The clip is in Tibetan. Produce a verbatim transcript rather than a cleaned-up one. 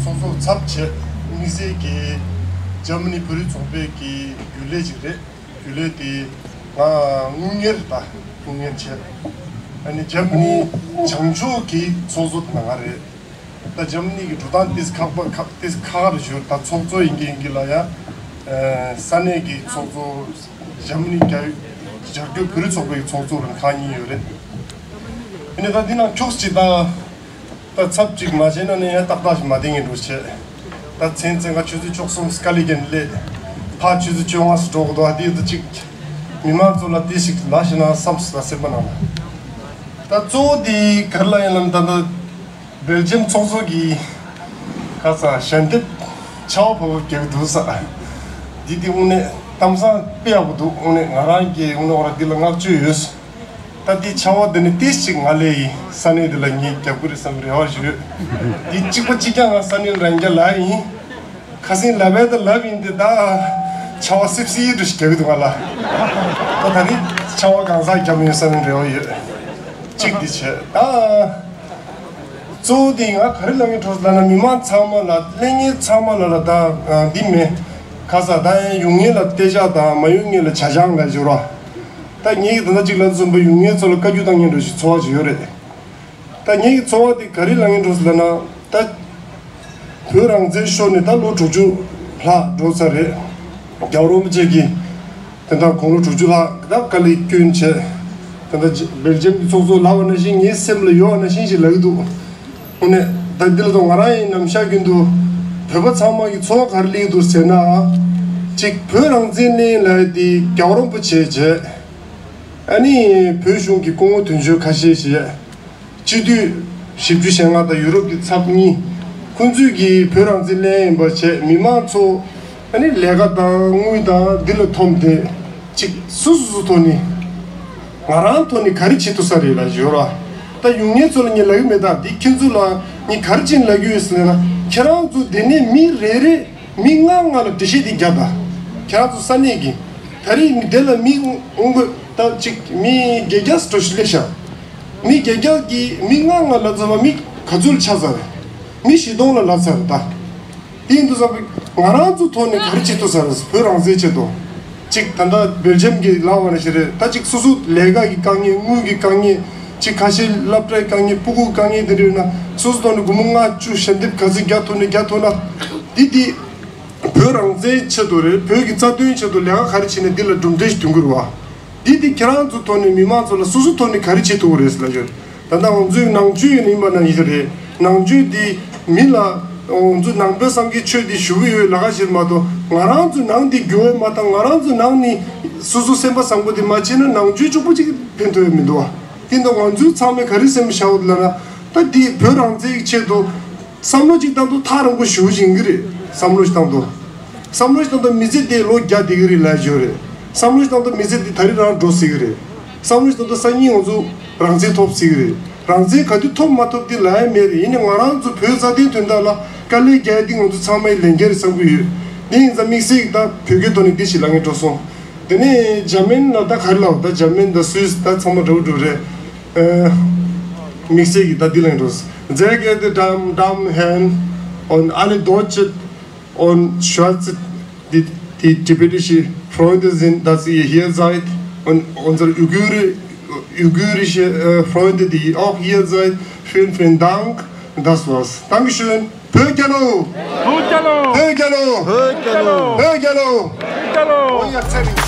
ཚོགས་གཙོ་ཚབ་བྱས་དམིགས་བསལ་གྱི་འཇར་མ་ནི་བོད་རིགས་ཚོགས་པའི་གི་རྒྱུན་ལས་ཅིག་རེད། རྒྱུན་ལས་དེ་ང་དངུལ་གཉེར་དང་དངུལ་གཉེར་བྱས། ཨ་ནི་འཇར་མ་ནི་བྱང་ཕྱོགས་ཀྱི་ཚོགས་གཙོ་དེ་ང་རེད། ད་འཇར་མ་ནི་གི་འགྲོ་སྟངས་ཏིས་ཁག་པ་ཁག་ཏིས་ཁག་རེ་ཞུ། ད་ཚོགས་གཙོ་ཡིན་གྱི་ཡིན་གྱི་ལ་ཡ། ས་གནས་ཀྱི་ཚོགས་གཙོ། འཇར་མ་ནི་རྒྱ་རྒྱ་སྐྱོད་བོད་རིགས་ཚོགས་པའི་ཚོགས་གཙོ་རང་ཁག་གཉིས་ཡོད་རེད། ཨ་ནི་ད་འདི་ནང་ཁྱོགས་ཅིག་ད། ད་ཚབ་ཅིག་མ་བྱས་ན་ནི་ཡང་ཏག་ཏག་ཞིག་མ་བསྡད་ངེས་འགྲོ་བྱས། ད་མཚན་མཚན་ང་ཆུ་ཚོད་བཅུ་གསུམ་སྐ་ལི་གན་སླེབས། ཕར་ཆུ་ཚོད་བཅོ་ལྔ་སུ་འགྲོ་གི་འདུག་ཨ་དེ་ད་ཅིག་མི་མང་ཚོ་ལ་དེ་ཞིག་ལ་ཞིག་ན་བསམ་སོང་ད་སེམས་པ་ནང་ལ། ད་གཙོ་བོ་དེ་ག་རེ་ལ་ཡིན་ལབ་ན་ད་ད་སྦེལ་ཇམ་ཚོགས་གཙོ་གིས་ཁ་ས་ཞལ་འདེབས་ཆར་པ་བབས་བབས་རྒྱག་གི་འདུག་ས། འདི་དེ་དངོས་གནས་གཏམ་བཟང་དཔེ་ཡག་པོ་འདུག་དངོས་གནས་ང་རང་གིས་དངོས་གནས་ང་རང་འདི་ལ་བསྔགས་བརྗོད་ཡོད། ད་འདི་ཆར་པ་འདི་ནི་ཏིས་ཅིག་ང་ལས་ཡིན་ས་གནས་འདི་ལ་ངས་རྒྱབ་ཀྱི་རེད་བསམ་རེ་བ་ཞུ་ཡོད། འདི་གཅིག་པ་གཅིག་རྐྱང་ང་ས་གནས་རང་རྒྱ་ལ་ཡིན། ཁ་སང་ལབ་པའི་ད་ལབ་ཡིན་འདི་ད་ཆར་པ་སིབ་སིབ་འདྲ་ཞིག་རྒྱག་གི་འདུག་ང་ལ། ད་ད་རིང་ཆར་པ་གང་ཟག་རྒྱབ་ཡོད་ས་གནས་རེ་བ་ཡོད། གཅིག་འདི་བྱས་ད། གཙོ་བོ་དེ་ང་ག་རེ་ལབ་ངེས་འགྲོ་ལབ་ན་མི་མང་ཚང་མ་ལ་གླེང་མཁན་ཚང་མ་ལ་ལ་ད་འདི་མེད། ཁ་ས་ད་ཡང་ཡོང་མཁན་ལ་སྟེར་ཆ་དང་མ་ཡོང་མཁན་ལ་ཇ་ཆང་ལ་འབྱོར་བ། ད་ངེད་ཀྱི་ད་ལྟ་གཅིག་ལ་འཛོམས་པ་ཡོང་མཁན་ཚོ་ལ་བཀའ་བཀྱོན་བཏང་མཁན་འགྲོ་ཞིག་ཚོར་བ་ཅིག་ཡོད་རེད། ད་ངེད་ཀྱི་ཚོར་བ་དེ་ག་རེ་ལབ་ངེས་འགྲོ་ལབ་ན་ད། བོད་རང་བཙན་ཤོར་ནས་ད་ལོ་དྲུག་ཅུ་ལྷག་འགྲོ་ཚར་རེད། རྒྱལ་བ་རིན་པོ་ཆེ་གིས། དེ་འདྲ་དགུང་ལོ་དྲུག་ཅུ་ལྷག་ད་དཀའ་ལས་བསྐྱོན་བྱས། དེ་འདྲ་སྦེལ་ཇམ་གྱི་ཚོགས་གཙོ་ལབ་པ་ནང་བཞིན་ངའི་སེམས་ལ་ཡོད་པ་ནང་བཞིན་ཞིག་ལབ་ཀྱི་འདུག་དངོས་གནས་ད་འདི་ལ་ད་ང་རང་ཡིན་ནམ་ཤག་རྒྱུན་དུ་བོད་པ་ཚང་མ་གི་ཚོར་བ་ག་རེ་སླེབས་ཀྱི་འདུག་ཟེར་ན། གཅིག་བོད་རང་བཙན་གླེང་ལབ་དེ་རྒྱལ་བ་རིན་པོ་ཆེ་བྱས། ཨ་ནི་བོད་གཞུང་གི་སྐུ་ངོ་དོན་གཅོད་ཁ་ཤས་ཤིག་སྤྱི་འཐུས་བཞི་བཅུ་ཞེ་ལྔ་དང་ཡུ་རོབ་ཀྱི་ཚབ་གཉིས། ཁོང་ཚོས་ཀྱིས་བོད་རང་བཙན་གླེང་ཡིན་པ་བྱས་མི་མང་ཚོ་ཨ་ནི་ལས་ཀ་དང་དངུལ་དང་འདི་ལ་འཐོམས་ཏེ་གཅིག་སོ་སོ་སོ་ཐོག་ནས་ང་རང་ཐོག་ནས་ག་རེ་བྱེད་ཐུབ་ས་རེད་ལབ་ཞོར་བ། ད་ཡོང་མཁན་ཚོ་ལ་ངས་ལབ་ཀྱི་མེད། ད་འདི་ཁྱེད་ཚོ་ལ་ངས་ག་རེ་བྱས་ནས་ལབ་ཀྱི་ཡོད་ཟེར་ན། ཁྱེད་རང་ཚོ་འདི་ནས་མི་རེ་རེ་མི་ལྔ་ལྔ་ལ་འགྲེལ་བཤད་འདི་རྒྱག་ད། ཁྱེད་རང་ཚོ་ས་གནས་ཀྱི་ད་རེས་མི་དེ་ལ་མི་འོང་དགོས་ད་གཅིག་མི་བརྒྱད་བརྒྱ་འགྲོ་ཞིག་སླེབས་ཤག་མི་བརྒྱད་བརྒྱ་གིས་མི་ལྔ་ལྔ་ལབ་ཚར་བ་མི་ག་ཚོད་ལ་ཆགས་ཚར་རེད། མི་བཞི་སྟོང་ལ་ལབ་ཚར་རེད་ད། དེ་ཡིན་དུས་ཙམ་པ་ང་རང་ཚོ་ཐོག་ནས་ག་རེ་བྱེད་ཐུབ་ས་རེད། བོད་རང་བཙན་ཆེད་དུ། གཅིག་ད་ལྟ་སྦེལ་ཇམ་གྱི་ལབ་པ་ནང་བཞིན་རེད། ད་གཅིག་སོ་སོ་ལས་ཀ་གི་དཀའ་ངལ་དངུལ་གྱི་དཀའ་ངལ་གཅིག་ཁ་ཤས་སློབ་གྲྭའི་དཀའ་ངལ་ཕྲུ་གུའི་དཀའ་ངལ་དེ་འདྲ་ཡོད་ན་སོ་སོ་ཐོག་ནས་སྒོར་མོ་ལྔ་བཅུ་ཞལ་འདེབས་ག་ཚོད་རྒྱག་ཐུབ་ན་རྒྱག་ཐུབ་ན། འདི་འདི་བོད་རང་བཙན་ཆེད་དུ་རེད། བོད་ཀྱི་རྩ་དོན་ཆེད་དུ་ལས་ཀ་ག་རེ་བྱས་ནས་འདི་ལ་གྲུབ་འབྲས་ཤིག་ཐོན་གྱི་རེད་བ། འདི་འདི་ཁྱེད་རང་ཚོ་ཐོག་ནས་མི་མང་ཚོ་ལ་སོ་སོ་ཐོག་ནས་ག་རེ་བྱེད་ཐུབ་ཀྱི་རེད་ཟེར་ལབ་ཡོད། ད་ལྟ་ང་ཚོའི་ནང་ཆོས་ཡིན་པ་ན་ཡིན་ས་རེད། ནང་ཆོས་འདི་མི་ལ་ང་ཚོ་ནང་པའི་སངས་རྒྱས་ཆོས་འདི་ཞུ་གི་ཡོད་ལབ་ཁ་ཞིག་མ་གཏོགས་ང་རང་ཚོ་ནང་འདི་འགྱུར་བ་མ་བཏང་ང་རང་ཚོ་ནང་ནས་སོ་སོ་སེམས་པ་བཟང་པོ་འདི་མ་བྱས་ན་ནང་ཆོས་གཅིག་པོ་གཅིག་ཕན་ཐོགས་ཡོད་མི་འདུག་བ། དེ་འདྲ་ང་ཚོའི་ཚང་མས་ག་རེ་སེམས་ཤར་བ་ལབ་ན་ད་འདི་བོད་རང་བཙན་གྱི་ཆེད་དུ། བསམ་བློ་ཅིག་བཏང་དུས་ཐག་རིང་པོ་ཞེ་པོ་ཅིག་ཡིན་གྱི་རེད། བསམ་བློ་ཞིག་བཏང་དུས། བསམ་བློ་ཞིག་བཏང་དུས་མི་ཚེ་དེ་ལོ་བརྒྱ་བསྡད་ཀྱི་རེད་ལབ་ཡ་ཅིག་ཡོད་རེད། བསམ་བློ་ཞིག་བཏང་དུས་མི་ཚེ་དེ་ད་རིང་རང་འགྲོ་སྲིད་ཀྱི་རེད། བསམ་བློ་ཞིག་བཏང་དུས་སང་ཉིན་ང་ཚོ་རང་བཙན་ཐོབ་སྲིད་ཀྱི་རེད། རང་བཙན་ག་དུས་ཐོབ་མ་ཐོབ་དེ་ལབ་ཡ་མེད་རེད། ཡིན་ནའི་ང་རང་ཚོ་བོད་རྩ་དོན་དོན་དག་ལ་དཀའ་ལས་རྒྱག་ཡ་དེ་ང་ཚོ་ཚང་མའི་ལས་འགན་རེད་བསམ་གྱི་ཡོད། དེ་ཡིན་ཙང་དམིགས་བསལ་གྱི་ད་བོད་སྐད་ཐོག་ནས་འདི་ཞིག་ལབ་ངེས་འགྲོ་སོང་། དེ་ནས་འཇར་མན་ལ་ད་ག་རེ་ལབ་ད་འཇར་མན་དང་སུད་སི་ད་ཚང་མ་འདྲ་བོ་འདྲ་བོ་རེད། དམིགས་བསལ་གྱི་ད་འདི་ལ་འགྲོ། Sehr geehrte Damen, Damen und Herren und alle Deutsche und Schweizer, die, die tibetische Freunde sind, dass ihr hier seid und unsere Uigure, uigurische äh, Freunde, die auch hier seid, vielen, vielen Dank. Und das war's. Dankeschön. Pökelo! Pökelo! Pökelo! Pökelo! Pökelo! Pökelo!